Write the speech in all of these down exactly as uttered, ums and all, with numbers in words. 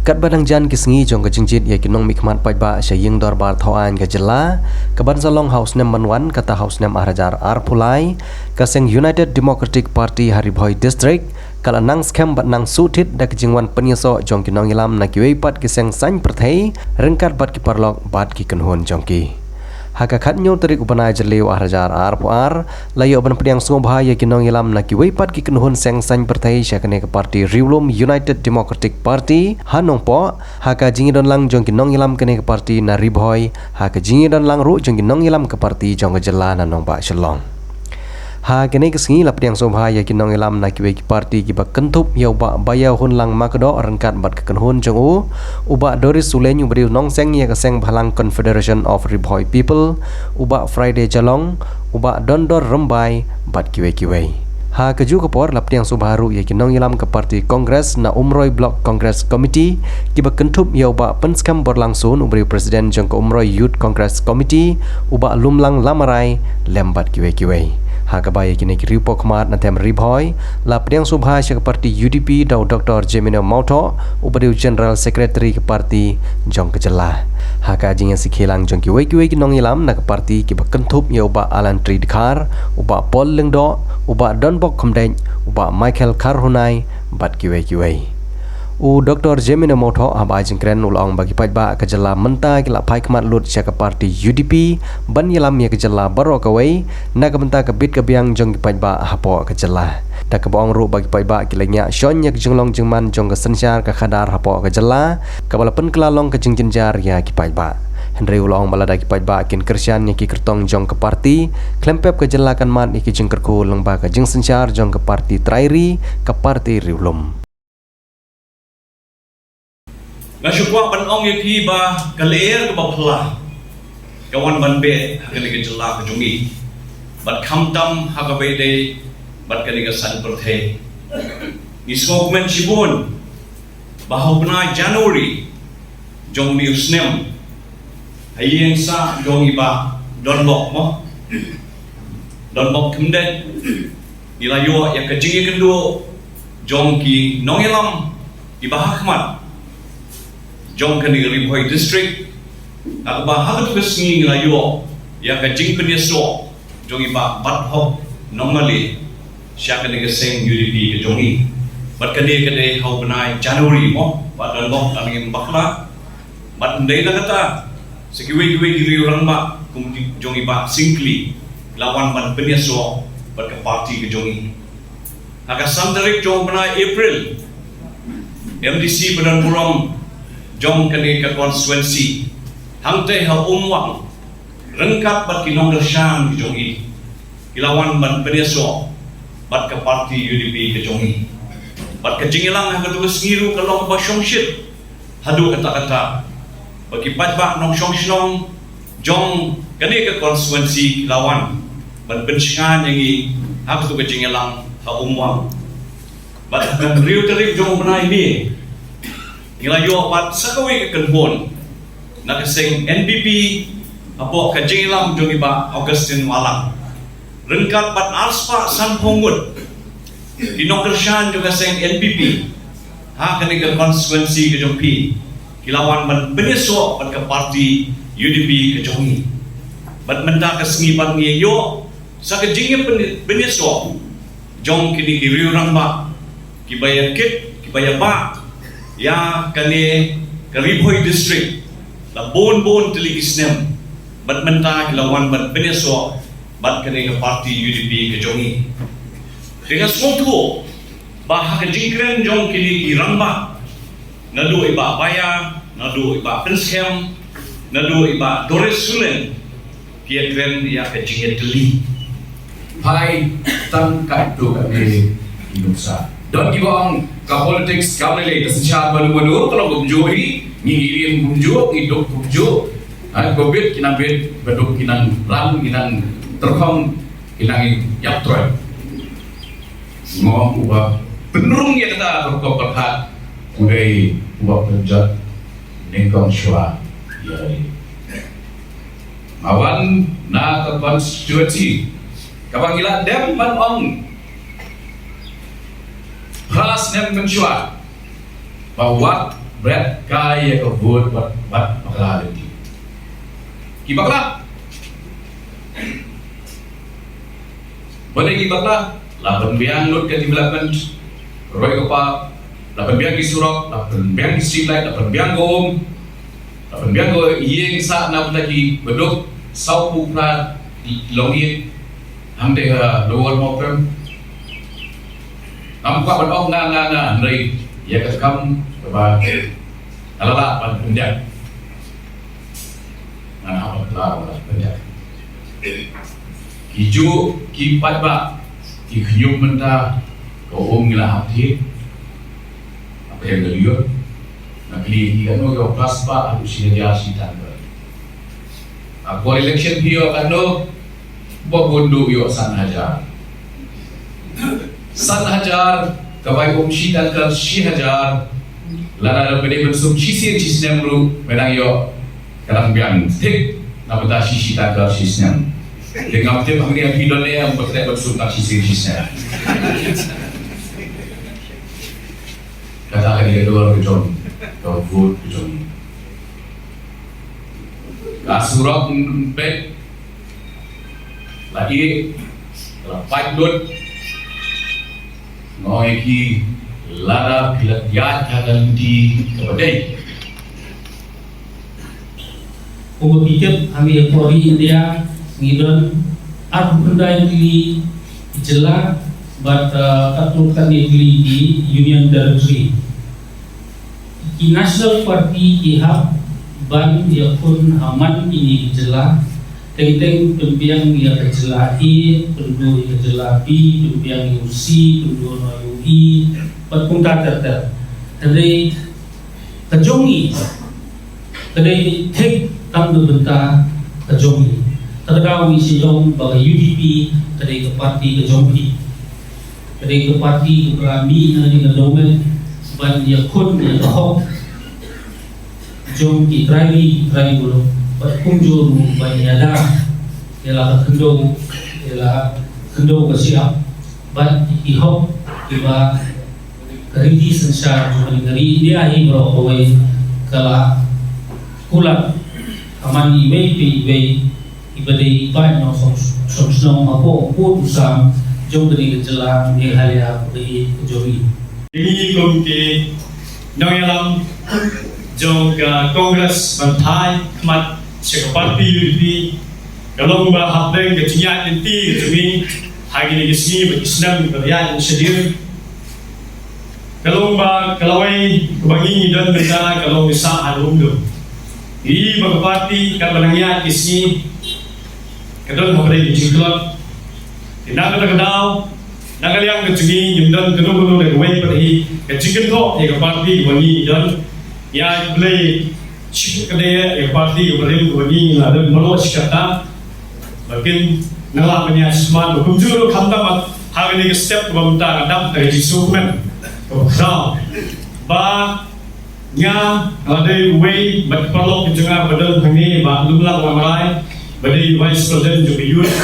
Katba dang jan ki sngi jong ka jingjied ïa ki nongmihkhmat paidbah sha ïing dorbar thaw aiñ ka jylla, kaban sa long ha u snem ban wan, kata ha u snem ar hajar arphew lai, ka seng United Democratic Party ha Ri Bhoi District, ka la nang skhem bad nang suhtit da ka jingwan pynïasoh jong ki nongïalam na kiwei pat ki seng saiñ pyrthei, ryngkat bad ki paralok bad ki kynhun jong ki. Ha ka khathynñiew tarik u bnai Jylliew ar hajar arphew ar, la ïoh ban pdiang sngewbha ïa ki nongïalam na kiwei pat ki kynhun seng saiñ pyrthei sha kane ka party riewlum United Democratic Party ha Nongpoh, ha ka jingïadon lang jong ki nongïalam kane ka party na Ri Bhoi, ha ka jingïadon lang ruh jong ki nongïalam ka party jong ka jylla na nongbah Shillong. Ha kane ka sngi la pdiang sngewbha ïa ki nongïalam na kiwei ki party kiba kynthup ïa u Bah Baïahuhnlang Makdoh ryngkat bad ka kynhun jong u, u Bah Doris Sulein uba dei u nongseng ïa ka seng bhalang Confederation of Ri Bhoi People, u Bah Friday Jalong, u Bah Dondor Rymbai bad kiwei kiwei. Ha kajuh ka por la pdiang sngewbha ruh ïa ki nongïalam ka party Congress na Umroi Block Congress Committee, kiba kynthup ïa u Bah Pynskhem Borlangsun uba dei u president jong ka Umroi Youth Congress Committee, u Bah Lumlang Lamarai, lem bad kiwei kiwei. Ha kaba ïa kine ki riewpawkhmat na them Ri Bhoi la pdiang sngewbha sha ka party U D P da u Doktor Jemino Mawthoh uba dei u General Secretary ka party jong ka jylla. Ha ka jingïasikhi lang jong kiwei kiwei ki nongïalam na ka party kiba kynthup ïa u Bah Alan Tri Dkhar, u Bah Paul Lyngdoh, u Bah Donbok Khymdeit, u Bah Michael Kharhunai bad kiwei kiwei. U Doktor Jemino Mawthoh haba ai jingkren u la ong ba ki paidbah ka jylla mynta ki la phai khmat lut sha ka party U D P ban ïalam ïa ka jylla baroh kawei na ka bynta ka bit ka biang jong ki paidbah hapoh ka jylla. Da kaba ong ruh ba ki paidbah ki la ñiah shon ïa ka jinglong jingman jong ka synshar ka khadar hapoh ka jylla, kaba la pynkylla long ka jingjynjar ïa ki paidbah. Hynrei u la ong ba lada ki paidbah kin kyrshan ïa ki kyrtong jong ka party, khlem pep ka jylla kan mad ïa ki jingkyrkhu lyngba ka jingsynshar jong ka party trai ri, ka party riewlum. Nga shu kwah ban ong ïa phi ba ka lyer kaba phylla ka wan ban beh ha kane ka jylla ka jong ngi, bad khamtam ha kaba ïadei bad kane ka saiñ pyrthei. Ngi sngewkmen shibun ba ha u bnai January jong une u snem, ha ïing sah jong i Bah Donbok mo, Donbok Khymdeit, ngi la ïoh ïa ka jingïakynduh jong ki nongïalam kiba ha khmat jong kane ka Ri Bhoi District, ha kaba ha katu ka sngi ngi la ïoh ïa ka jingpynïasoh jong i Bah Bathok Nongmali sha kane ka seng U D P ka jong ngi. Bad kane ka dei ha u bnai January mo, Bah Donbok, lada ngim bakla. Bad ym dei na kata, sa kiwei kiwei ki riew-rangbah kum ki jong i Bah Syngkli la wan ban pynïasoh bad ka party ka jong ngi. Ha ka san tarik jong u bnai April, M D C ba don burom jong kane ka constituency hangtei ha Umwang, ryngkat bad ki nongkyrshan ki jong ngi, ki la wan ban pynïasoh bad ka party U D P ka jong ngi. Bad ka jingïalang ha katu ka sngi ruh ka long kaba shongshit haduh katta katta, ba ki paidbah nongshong shnong jong kane ka constituency ki la wan ban pynshngaiñ ïa ngi ha katu ka jingïalang ha Umwang. Bad ha ka hynriew tarik jong u bnai May, ngi la ïoh pat sa kawei ka kynhun na ka seng N P P hapoh ka jingïalam jong i Bah Augustine Wahlang, ryngkat bad arspah sanphew ngut ki nongkyrshan jong ka seng N P P ha kane ka constituency ka jong phi, ki la wan ban pynïasoh bad ka party U D P ka jong ngi. Bad mynta ka sngi pat ngi ïoh sa ka jingïapynïasoh jong kine ki riew-rangbah kiba ïakit, kiba ïabah ïa kane ka Ri Bhoi District la bun bun tylli ki snem, bad mynta ki la wan ban pynïasoh bad kane ka party U D P ka jong ngi. Te nga sngewthuh ba ha ka jingkren jong kine ki rangbah, naduh i Bah Baïa, naduh i Bah Pynskhem, naduh i Bah Doris Sulein, ki ïakren ïa ka jingïatylli. Phai tang katto katne ki nuksa. Don kiba ong ka politics kam lei lei, ka synshar mano mano ka long kumjuh hi, ngi ngi ïeng kumjuh, ngi duk kumjuh. Ha, ki bit ki nang bit, ba duk ki nang ram, ki nang tyrkhong, ki nang ïap troi. Nga ong uba pynrung ïa kata ka rukom pyrkhat u dei uba pynjot nyngkong shuwa ïa lade. Nga wan na ka constituency kaba ngi la dem ban ong phra snem mynshuwa ba wat Bret kai ïa ka vote bad bad bakla lynti. Ki bakla. Bad ki bakla la pynbiang lut ka development, roi ka pa, la pynbiang ki surok, la pynbiang ki street light, la pynbiang ka um, la pynbiang ka ïing sah na bynta ki baduk, saw phew phra longïing. Hangta ka Lower Mawprem. Ngam kwah ban ong nga nga nga hynrei ïa ka kam kaba nga la lah ban pyndiang. Nga hap ban lah ban pyndiang. Ki ju ki paidbah ki khñium mynta ka um ngi la hap thied. Apa yang dia lihat? Nga kylli ïa ki katno ki plus ba haduh shi hajar shi tangka. Akor election phi ïoh katno? Ba bun duh ïoh san hajar. San hajar ka bai um shi tangka shi hajar. Lada ba dei ban sum shi sien shi snem ruh ba dang ïoh. Ka dang biang thik na bynta shi shi tangka shi snem. Te ngam tip hangne phi don ne em ba treh ban sum tang shi sien shi snem. Kata ka dei ka duar ka jong ka vote ka jong. Ka surok mbet la ïeh la pait lut. Nga ong ïa ki lada phi la ïaid ha ka lynti kaba dei. Kumba phi tip, ha ngi ha ka ri India ngi don arphew khyndai tylli ki jylla bad, uh, katto katne tylli ki union territory. Ki national party ki hap ban ïakhun ha man kine ki jylla, teng teng pynbiang ïa ka jylla A, pynduh ïa ka jylla B, pynbiang ïa u C, pynduh noh ïa u E, bad kumta ter ter. Hynrei ka jong ngi ka dei thik tang na bynta ka jong ngi. Ta ka daw ngi shu ong ba ka U D P ka dei ka party ka jong phi. Ka dei ka party kaba la mih na ka dohnud ban ïakhun ïa ka hok jong ki trai ri ki trai muluk bad kumjuh ruh ban ïada ïa la ka khyndew, ïa la ka khyndew ka shyiap bad ki hok kiba ka riti synshar jong ka ri India hi baroh kawei ka la kular ha man iwei pa iwei iba dei i paid nongshong shnong hapoh u pud u sam jong kane ka jylla Meghalaya kaba ïeit ka jong ngi. Ngi kum ki nongïalam jong ka Congress ban phai khmat sha ka party U D P ka long ba hapdeng ka jingïaid lynti ka jong ngi ha kine ki sngi bad ki snem ba la ïaid shadien. Ka long ba ka lawei kaba ngi ngi don mynta ka long ka sah ha ka umdum. Ngi ba ka party katba nang ïaid ki sngi ka don hapdeng ki jingtlot. Te na kata ka daw na ka liang ka jong ngi ngim don kano kano da kawei pat hi ka jingkynthoh ïa ka party kaba ngi ngi don. Ïa Blei Shi ka dei ïa ka party kaba rim kaba ngi ngi la don baroh shi katta. Ba kin nang lah ban ïa smat ba kumjuh ruh khamtam ha kane ka step kaba mynta ka dap da ka jingsngewkmen kaba khraw. Ba nga nga la dei uwei bad ki paralok ki jong nga ba don hangne, Bah Lumlang Lamrai ba dei Vice President jong ka Youth,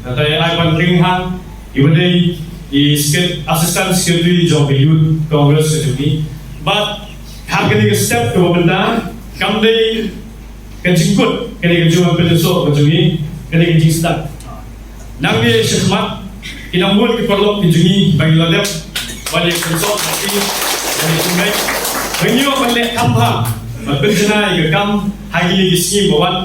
nangta Ivan Ringhang iba dei i sec-, Assistant Secretary jong ka Youth Congress ka jong ngi. Bad ha kane ka step kaba mynta kam dei ka jingkut kane ka jingwan pynïasoh ka jong ngi, kane ka jingsdang. Nangne shakhmat ki nang bun ki paralok ki jong ngi ba ngi la dep ban ïa kynsok ha ki, ban ïa kynbeit. Ba ngi ïoh ban leh kham bha ban pynjanai ïa ka kam ha kine ki sngi ba wan.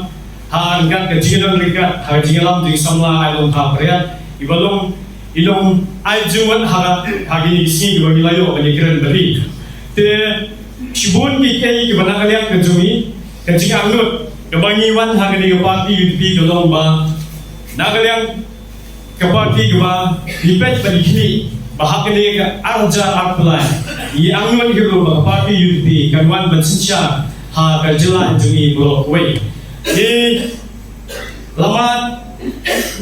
Ha ryngkat ka jingdon ryngkat ha ka jingïalam jong i samla Ailongthaw Pariat iba long i long ai jingwan ha ka, ha kine ki sngi kiba ngi la ïoh ban ïakren bad i. Te shibun kiei kiba na ka liang ka jong ngi, ka jingangnud kaba ngi wan ha kane ka party U D P ka long ba na ka liang ka party kaba ngi peit bad ngi khmih ba ha kane ka ar hajar arphew lai ngi angnud hi ruh ba ka party U D P kan wan ban synshar ha ka jylla jong ngi baroh kawei. Ngi la mad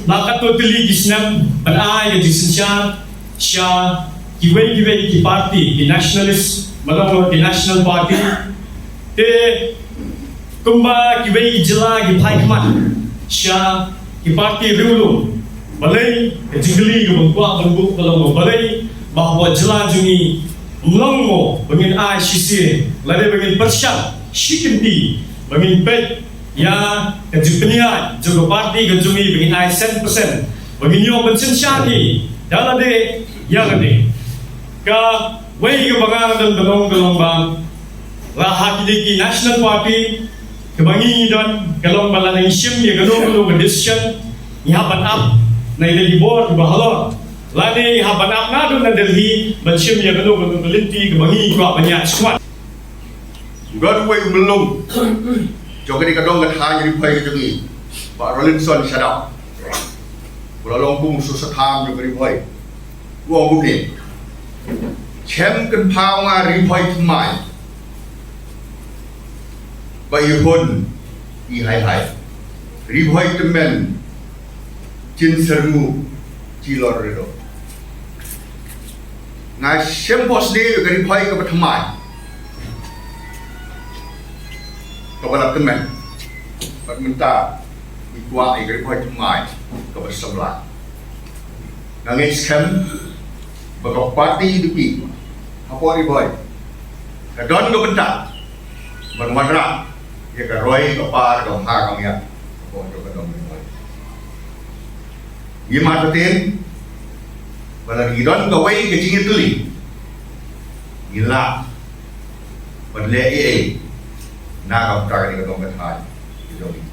la katto tylli ki snem ban ai ka jingsynshar sha kiwei kiwei ki party, ki nationalist, mano mano ki national party. Te kumba kiwei ki jylla ki phai khmat sha ki party riewlum, balei, ka jingkylli kaba nga kwah ban buh ka long ba balei ba hapoh jylla jong ngi Ym long mo ba ngin ai shisien lane ba ngin pyrshang shi kynti ba ngin peit ïa ka jingpynïaid jong ka party ka jong ngi, ba ngin ai sen persen, ba ngin ïoh ban synshar ïa lade ïa lade. Kawei kaba nga don ban ong ka long ba la ha kine ki national party, kaba ngi don ka long ba lada ngi shim ïa kano kano ka decision, ngi hap ban ap na ïa ki bor kiba halor, lane ngi hap ban ap naduh na Delhi ban shim ïa kano kano ka lynti kaba ngi kwah ban ïaid shuwa. Don uwei u myllung jong kane ka dong ka thaiñ Ri Bhoi ka jong ngi, Bah Rolinson Shadap, u la long kum u soh satham jong ka Ri Bhoi. U ong kumne: Chem kynpaw nga Ri Bhoi thymmai, ba i hun i hai hai, Ri Bhoi tymmen, jin syrnguh jilor redo. Nga shem bosne ïa ka Ri Bhoi kaba thymmai, kaba la tymmen. Bad mynta ngi kwah ïa ka Ri Bhoi thymmai kaba samla. Nga ngeit skhem ba ka party UDP hapoh Ri Bhoi ka don ka bynta ban wanrah ïa ka roi ka par ka bha ka miat hapoh jong ka dong Ri Bhoi. Ngi mad pateng ba lada ngi don kawei ka jingïatylli, ngi lah ban leh ei ei na ka bynta kane ka dong ka thaiñ ka jong ngi.